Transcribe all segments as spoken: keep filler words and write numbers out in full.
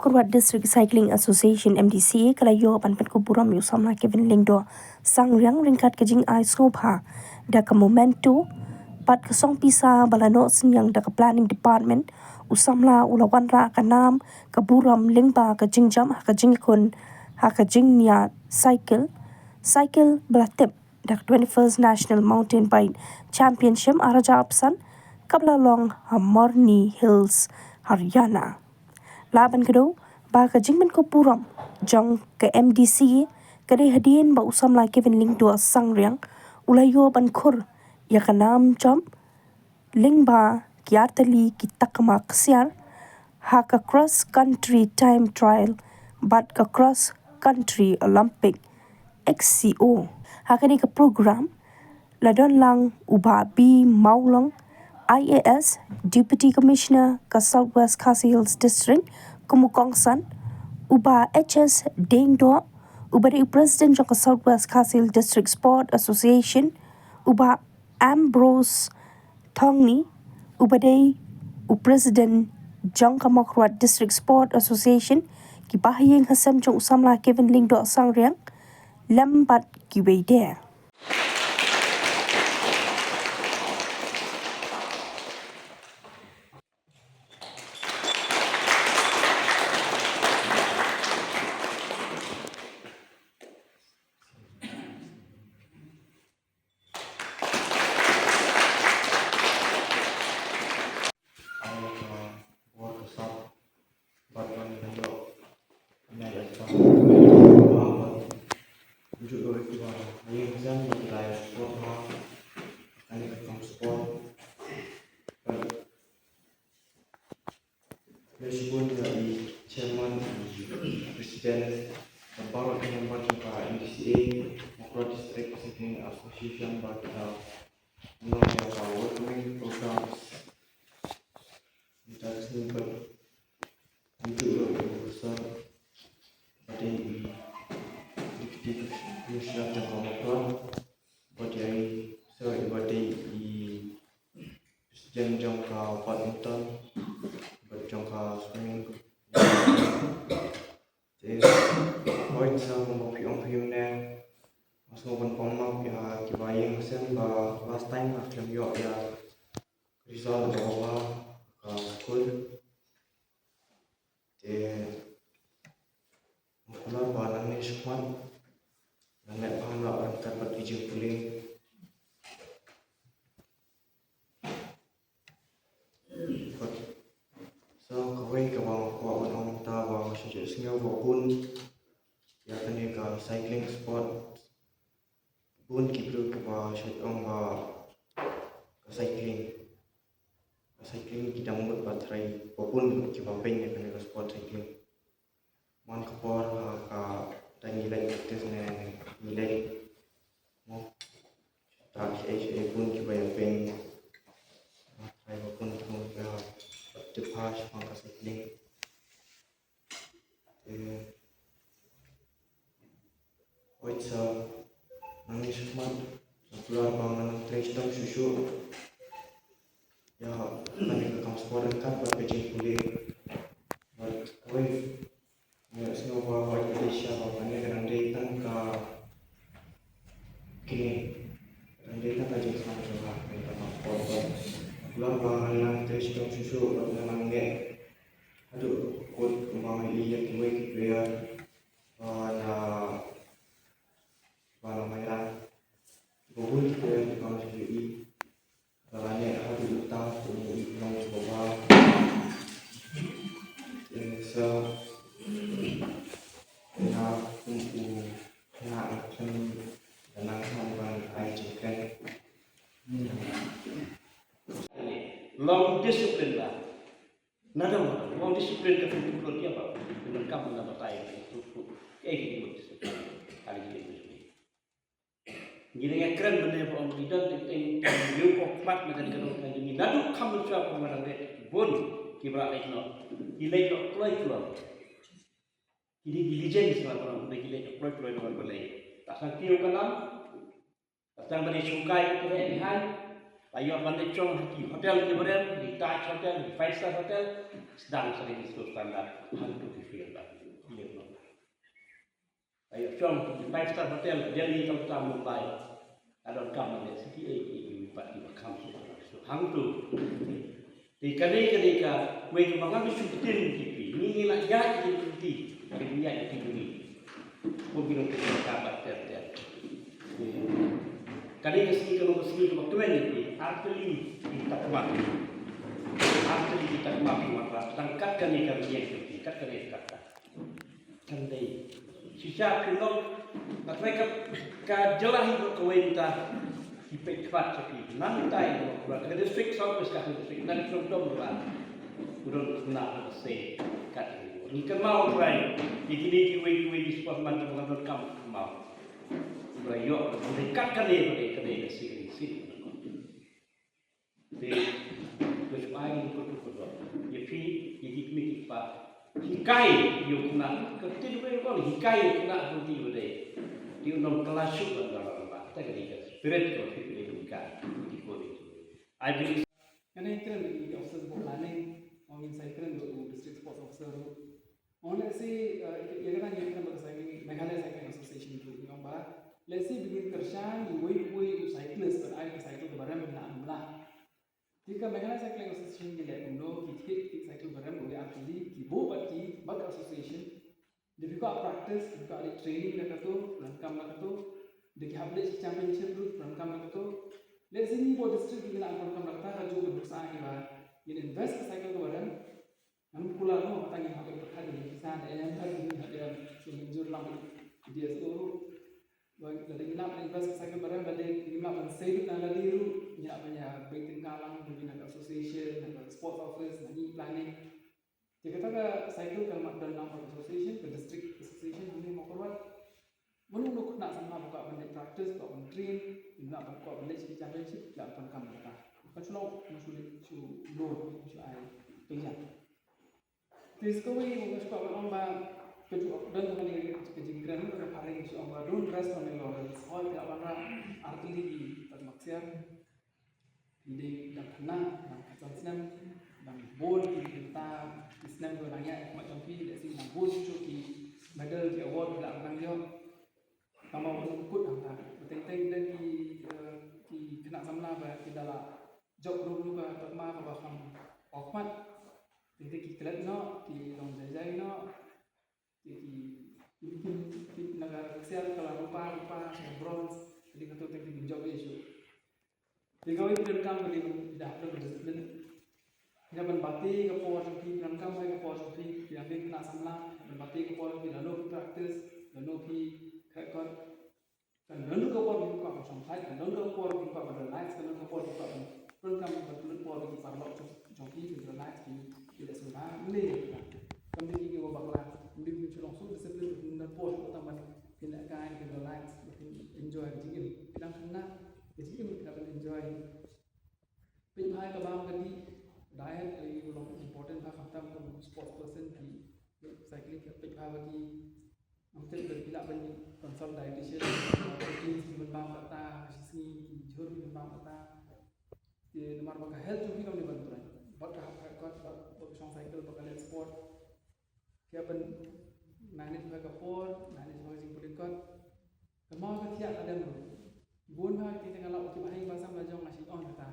Mawkyrwat District Cycling Association, M D C A, ka la ïoh ban pynkup burom ïa u samla Kevin Lyngdoh Sangriang ryngkat ka jingai sngewbha da ka memento bad ka song pisa ba la noh synñiang da ka Planning Department. U samla u la wanrah ka nam ka burom lyngba ka jingjop ha ka jingkun ha ka jingniad cycle, cycle ba la tip da ka twenty-first National Mountain Bike Championship ar hajar arphew san, kaba la long ha Morni Hills, Haryana. Lah ban kdew ba ka jingpynkup burom jong ka M D C A ka dei hadien ba u samla Kevin Lyngdoh Sangriang u la ïoh ban khur ïa ka nam jop lyngba ki artylli ki takma ksiar ha ka Cross Country Time Trial bad ka Cross Country Olympic, X C O. Ha kane ka program la don lang u Bah B Mawlong, I A S, Deputy Commissioner ka South West Khasi Hills District, kum u kongsan, u Bah H S Diengdoh, uba dei u President jong ka South West Khasi Hills District Sport Association, u Bah Ambrose Thongni, uba dei u President jong ka Mawkyrwat District Sport Association, ki bahaïing hasem jong u samla Kevin Lyngdoh Sangriang, lem bad kiwei de. Ai ka bor ka sap bad ban ïoh ïa ka bor. Ju doi ki ba ai ïa ka jan ba ki lai sport ha kane ka kam sport. Bad Khublei shibun ïa i chairman, i president, bad baroh ki member jong ka M D C A, Mawkyrwat District Cycling Association, ba ki la pynlong ïa ka welcoming program. Mynta ka sngi bad mynta ruh ïa u sir ba dei i Deputy Commissioner jong ka Mawkyrwat, bad ïa i sir ba dei i President jong ka badminton bad jong ka swimming. Te hooid, sa kumba phi ong phi mynne, nga sngewbha ban pynmap ïa kiba ïeng hasem ba last time nga khlem ïoh ïa result ba bha ha ka skul. Te nga kular ba nangne shakhmat ngan leh bha lah ryngkat bad ki jingpule. Bad sa kawei kaba nga kwah ban ong mynta ba nga shu sngewbha bun ïa kane ka cycling sport. Bun ki briew kiba shu ong ba ka cycling, ka cycling ki dang mut ba trai, ba bun kiba pyn ïa kane ka sport cycling. Man ka por ha ka dang ngi leit practice ne ngi leit mo. Ta ki ei ei bun kiba ïa pyn. Trai ba bun bun kiba tip ha shaphang ka cycling. Te hooid sa nangne shakhmat nga kular ba ngan nang trei shitom shuh shuh ïa kane ka kam sport ryngkat bad ka jingpule. Bad hooid nga sngewbha hooid ka dei sha ba kane ka dang dei tang ka kine, ka dang dei tang ka jingsnam jong nga kane ka kam sport. Bad nga kular ba ngan nang trei shitom shuh shuh bad ngan nang leh haduh kut kumba nga ïohi ïa kiwei ki player ba na, ba na Mairang. Kiba bun ki player kiba nga shu ïohi ba la leh haduh mynta kum u ïohi long kiba bha. Te sa nga kum u nga nga khlem da nang kham ban ai jingkren. Long discipline ba. Nadong, long discipline ka pynkulot ïa ba. Pyndonkam na batai. Ei ki discipline. Kali ki discipline. Ngi dang ïa kren mynne ba ong ki don teng teng ïa u khmat na ka don ka jingim. Naduh kham mynshuwa ba ma dang ret bun ki ba la leit noh. Ki leit noh kloi kloi. Ki dei ki legend shuwa ba ong ki leit noh kloi kloi ba leit. Ta sang kiew ka nam. Tang ba dei shu kai ka dei behind. La ïoh ban dei chong ha ki hotel ki brand, ki Taj Hotel, ki five star hotel. Sdang sa dei ki star standard. Hangtu ki fi. Ayo shong five star hotel Delhi, Kolkata, Mumbai. Ka donkam ban leh C T A ki ki pat ki ba kham suk suk hangtu. Te kane kane kawei kaba ngan shu ktien ki phi. Ngi ngi la ïaid ki phi. Ngi ïaid ki phi. Ko ki nongtrei ka ba ter ter. Kane ka sngi ka long ka sngi kaba kmen ïa phi. Artylli ki takma. Artylli ki takma ki matra. Tang kat kane ka rynïeng ki phi. Kat kane ka takma. Kan dei. Shisha phi long, nga trai ka, ka jylla hi ka wei ta. Ki peit khmat sa phi. Nang tai mo ka district South West ka district nang song dom ba. Udon na ka se kat ni. Ni kan mau trai. Ki kini ki wei ki wei ki sport man ki bukan kam mau. Ba yo, ni kat kan dei, kan dei, kan dei, kan dei, kan dei. Te, te shu ai ïa ki kyntu kyntu. Ïa phi, ïa ki kmie ki kpa. Hikai ïa u khynnah, ka tin wei ko hikai ïa u khynnah ka tin wei dei. Te u nong kylla shuh ban da ban da. Te ka dei ka spirit ka phi phi dei ka. Ki ko ni. I believe. Kane kren ïa ki officer of planning, ong ngin sa kren ïa u district sports officer. Ong lehse, eh, ïa kata ngi ong ba ka cycling, Meghalaya Cycling Association ruh ngi ong ba lehse ba ngin kyrshan ïa uwei pa uwei u cyclist ban ai ka cycle kaba rem na amla. Te ka Meghalaya Cycling Association ki leh kumno, ki thied ki cycle ba rem, uwei artylli, ki buh bad ki, bad ka association. Dei phi kwah practice, dei phi kwah leh training da kato, pyndonkam da kato. Dei ki hap leh championship ruh, pyndonkam da kato. Lehse ngi ba district ki nang pyndonkam da kata, ka jong ka nuksa ki ba ngin invest ka cycle kaba rem. Ngam kular mo, kata ngi hap pyrkhat ïa ki pisa, da ïa em, da ïa em, so mynjur lang ïa D S O ruh. Ba lada ngi nang invest ka cycle ba rem, lada ngi nang ban save na lade ruh, ngi nang ban ïa beit tyngka lang, maybe na ka association, na ka sports office, na ngi planning. Te kata ka cycle kan mat don lang ka association, ka district association, hangne Mawkyrwat. Mano mano khynnah samla ba kwah ban leit practice, kwah ban train, khynnah ba kwah ban leit sha ki championship, ki lah ban kam kata. Ka shu long, ka shu leit shu loan, shu ai pynïaid. Te sa kawei ka shu kwah ban ong ba ka ju don kane ka jingkren ka phareng shu ong ba don't rest on your laurels. Hooid, phi lah ban rah artylli ki takma ksiar. Phi dei dang khynnah, dang khatsan snem, dang bun ki bynta ki snem kiba dang ïaid ha khmat jong phi, lehse dang bun shuh ki medal ki award kiba dang ïoh. Tangba wat kut hangta. Ba teng teng da ki, eh, ki khynnah samla ba ki da la jop ruh ruh ka takma kaba kham hakhmat. Teng teng ki klet noh, ki long jai jai noh. Ki, ki, ki, ki, ki, na ka ksiar ka la rupa, rupa, ka bronze, ka dei kato teng teng ki jop ïa shuh. Te kawei phi donkam ka dei ban, phi da hap don ka discipline. Phi hap ban bate ka por jong phi, phi donkam bha ka por jong phi, phi hap ban khynnah samla, ban bate ka por jong phi, lano phi practice, lano phi khreh kot. Kan don ka por phi kwah ban shong sait, kan don ka por phi kwah ban relax, kan don ka por phi kwah ban pyndonkam ban pynlut por ki paralok jong, jong phi, phi relax, phi, phi leh sngewbha, ym dei. Kam dei ki, kiba bakla, ym dei phi shu long so discipline, phi don por shuh tang ban phin lehkai, phin relax, phin enjoy ka jingim. Phi dang khynnah, ka jingim phi hap ban enjoy. Peit bha ïa ka bam ka dih, diet, eh, ka long important bha, khamtam kum sports person ki, cycling ki peit bha ba ki, ngam tip lada phi lah ban consult dietitian, protein ki ban bam kata, ka shi sngi ki jhur ki ban bam kata. Te namar ba ka health jong phi kam dei ban trei. Bad ka hap ka, ka, bad, bad ka shong cycle, bad ka leh sport. Ki hap ban manage bha ka por, manage bha ka jingpynlong kot. Ka mut ka thiah ka dem ruh. Bun bha ki teng nga lap ki bahai ba sam la jong nga shu on kata.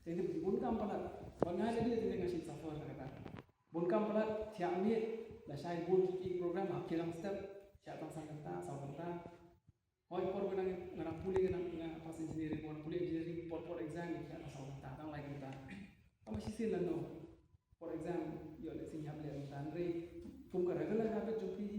Teng teng bun kam palat. Bad nga lade teng teng nga shu suffer kata. Bun kam palat thiah miet. Lashai bun ki program hap ki lang step. Thiah tang san kata, saw kata. Hooid por ba nga, nga pule, nga, nga pass engineering, por pule engineering, por por exam, ïa ka saw kynta tang lai kynta. Tang ba shisien lano. Por exam, ïoh lehse ngi hap leh kynta hynrei kum ka regular habit jong phi,